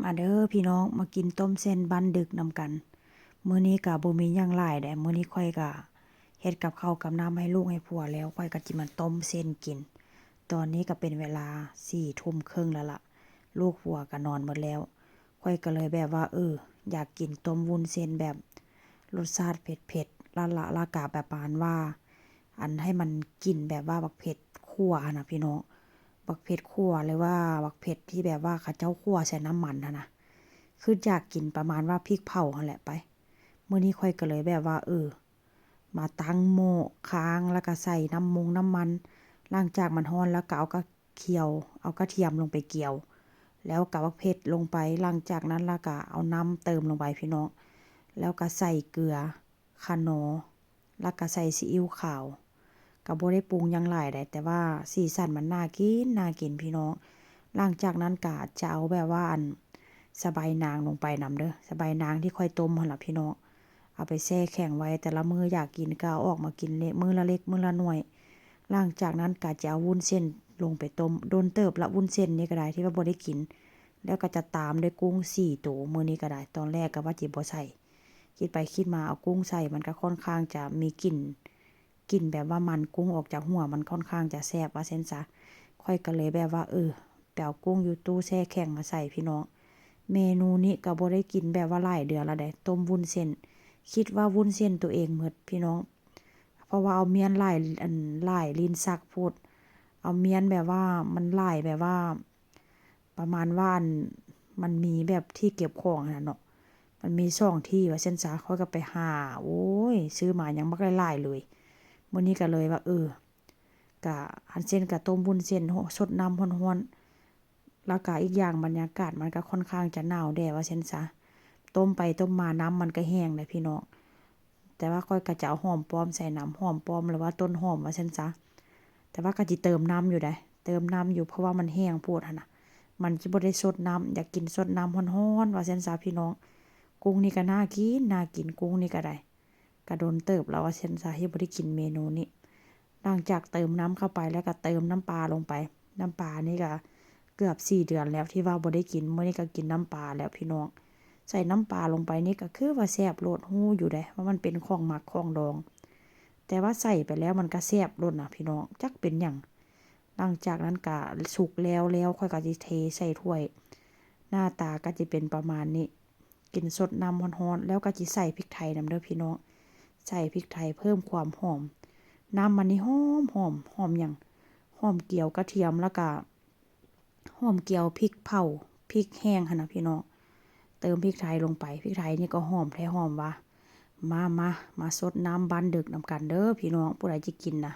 ມາເດີພີ່ນ້ອງ ມາກິນຕົ້ມເສັ້ນບ້ານດຶກນຳກັນ. ມື້ນີ້ກະບໍ່ມີຫຍັງຫຼາຍເດ້ ມື້ນີ້ຂ້ອຍກະເຮັດກັບເຂົ້າກັບນ້ຳໃຫ້ລູກໃຫ້ຜົວແລ້ວ ຂ້ອຍກະຊິມາຕົ້ມເສັ້ນກິນ. ຕອນນີ້ກະເປັນເວລາສີ່ທຸ່ມເຄິ່ງແລ້ວລະ ລູກຜົວກະນອນໝົດແລ້ວ. ຂ້ອຍກະເລີຍແບບວ່າ ເອີ ຢາກກິນຕົ້ມວຸ້ນເສັ້ນແບບລົດຊາດເຜັດໆ ລະ ລະ ລະກະປະມານວ່າ ອັນໃຫ້ມັນກິ່ນແບບວ່າບັກເຜັດຂົ້ວຫັ້ນນະພີ່ນ້ອງ ບັກເຜັດຂົ້ວ ຫຼືວ່າບັກເຜັດທີ່ແບບວ່າເຂົາເຈົ້າຂົ້ວໃສ່ນ້ຳມັນຫັ້ນນະ ຄືຢາກກິນປະມານວ່າພິກເຜົາຫັ້ນແຫຼະໄປ. ມື້ນີ້ຂ້ອຍກະເລີຍແບບວ່າ ເອີ ມາຕັ້ງໝໍ້ຄ້າງ ລະກະໃສ່ນ້ຳມົງນ້ຳມັນ ຫຼັງຈາກມັນຮ້ອນລະກະເອົາກະຂຽວ ເອົາກະທຽມລົງໄປກຽວ ແລ້ວກະບັກເຜັດລົງໄປ ຫຼັງຈາກນັ້ນລະກະເອົານ້ຳເຕີມລົງໄປພີ່ນ້ອງ ແລ້ວກະໃສ່ເກືອ ຂະໜໍ ລະກະໃສ່ຊີອິ້ວຂາວ ກະບໍ່ໄດ້ປຸງຫຍັງຫຼາຍໃດ ແຕ່ວ່າສີສັນມັນໜ້າກິນ ໜ້າກິນພີ່ນ້ອງ. ຫຼັງຈາກນັ້ນກະຈະເອົາແບບວ່າ ອັນ ສະໄບນາງລົງໄປນຳເດີ ສະໄບນາງທີ່ຂ້ອຍຕົ້ມຫັ້ນລະພີ່ນ້ອງ ເອົາໄປແຊ່ແຂງໄວ້ ແຕ່ລະມື້ຢາກກິນກະເອົາອອກມາກິນເລະ ມື້ລະເລັກມື້ລະໜ່ວຍ. ຫຼັງຈາກນັ້ນກະຈະເອົາວຸ້ນເສັ້ນລົງໄປຕົ້ມ ດົນເຕີບລະ ວຸ້ນເສັ້ນນີ້ກະໄດ້ ທີ່ວ່າບໍ່ໄດ້ກິນ ແລ້ວກະຈະຕາມດ້ວຍກຸ້ງສີ່ໂຕ ມື້ນີ້ກະໄດ້ ຕອນແລກກະວ່າຊິບໍ່ໃສ່ ຄິດໄປຄິດມາເອົາກຸ້ງໃສ່ ມັນກະຄ່ອນຂ້າງຈະມີກິ່ນ ກິ່ນແບບວ່າມັນກຸ້ງອອກຈາກຫົວ ມັນຄ່ອນຂ້າງຈະແຊບວ່າຊັ້ນຊະ. ຂ້ອຍກະເລີຍແບບວ່າ ເອີ ໄປເອົາກຸ້ງຢູ່ຕູ້ແຊ່ແຂງມາໃສ່ພີ່ນ້ອງ. ເມນູນີ້ກະບໍ່ໄດ້ກິນແບບວ່າຫຼາຍເດືອນລະເດ້ ຕົ້ມວຸ້ນເສັ້ນ ຄິດວ່າວຸ້ນເສັ້ນໂຕເອງໝົດພີ່ນ້ອງ ເພາະວ່າເອົາມ້ຽນຫຼາຍ ອັນ ຫຼາຍລີ້ນຊັກໂພດ ເອົາມ້ຽນແບບວ່າມັນຫຼາຍ ແບບວ່າ ປະມານວ່າ ອັນ ມັນມີແບບທີ່ເກັບຂອງຫັ້ນນະເນາະ ມັນມີສອງທີ່ວ່າຊັ້ນຊະ ຂ້ອຍກະໄປຫາ ໂອ້ຍ ຊື້ມາຫຍັງບັກຫຼາຍໆເລີຍ. ມື້ນີ້ກະເລີຍວ່າ ເອີ ກະ ອັນເຊັ່ນກະຕົ້ມວຸ້ນເສັ້ນ ໂອ້ ຊົດນ້ຳຮ້ອນໆ ລະກະອີກຢ່າງບັນຍາກາດມັນກະຄ່ອນຂ້າງຈະໜາວແດ່ວ່າຊັ້ນຊະ ຕົ້ມໄປຕົ້ມມານ້ຳມັນກະແຫ້ງເດ້ພີ່ນ້ອງ. ແຕ່ວ່າຂ້ອຍກະຈະເອົາຫອມປ້ອມໃສ່ນຳ ຫອມປ້ອມ ຫຼືວ່າຕົ້ນຫອມວ່າຊັ້ນຊະ ແຕ່ວ່າກະຊິເຕີມນ້ຳຢູ່ໃດ ເຕີມນ້ຳຢູ່ ເພາະວ່າມັນແຫ້ງໂພດຫັ້ນນະ ມັນຊິບໍ່ໄດ້ຊົດນ້ຳ ຢາກກິນຊົດນ້ຳຮ້ອນໆວ່າຊັ້ນຊະພີ່ນ້ອງ. ກຸ້ງນີ້ກະໜ້າກິນ ໜ້າກິນ ກຸ້ງນີ້ກະໄດ້ ກະດົນເຕີບລະວ່າຊັ້ນຊະ ທີ່ບໍ່ໄດ້ກິນເມນູນີ້. ຫຼັງຈາກເຕີມນ້ຳເຂົ້າໄປ ແລ້ວກະເຕີມນ້ຳປາລົງໄປ ນ້ຳປານີ້ກະເກືອບສີ່ເດືອນແລ້ວທີ່ວ່າບໍ່ໄດ້ກິນ ມື້ນີ້ກະກິນນ້ຳປາແລ້ວພີ່ນ້ອງ. ໃສ່ນ້ຳປາລົງໄປນີ້ກະຄືວ່າແຊບໂລດ ຮູ້ຢູ່ເດ້ວ່າມັນເປັນຂອງໝັກຂອງດອງ ແຕ່ວ່າໃສ່ໄປແລ້ວມັນກະແຊບໂລດນະພີ່ນ້ອງ ຈັກເປັນຫຍັງ. ຫຼັງຈາກນັ້ນກະສຸກແລ້ວ ແລ້ວຂ້ອຍກະຊິເທໃສ່ຖ້ວຍ ໜ້າຕາກະຊິເປັນປະມານນີ້ ກິນຊົດນ້ຳຮ້ອນໆ ແລ້ວກະຊິໃສ່ພິກໄທນຳເດີພີ່ນ້ອງ ໃສ່ພິກໄທເພີ່ມຄວາມຫອມ. ນ້ຳມັນນີ້ຫອມໆ ຫອມຫຍັງ ຫອມກຽວກະທຽມ ລະກະ ຫອມກຽວພິກເຜົາ ພິກແຫ້ງຫັ້ນນະພີ່ນ້ອງ. ເຕີມພິກໄທລົງໄປ ພິກໄທນີ້ກະຫອມແທ້ຫອມວ່າ. ມາ ມາ ມາຊົດນ້ຳບ້ານດຶກນຳກັນເດີພີ່ນ້ອງ ຜູ້ໃດຈະກິນນະ.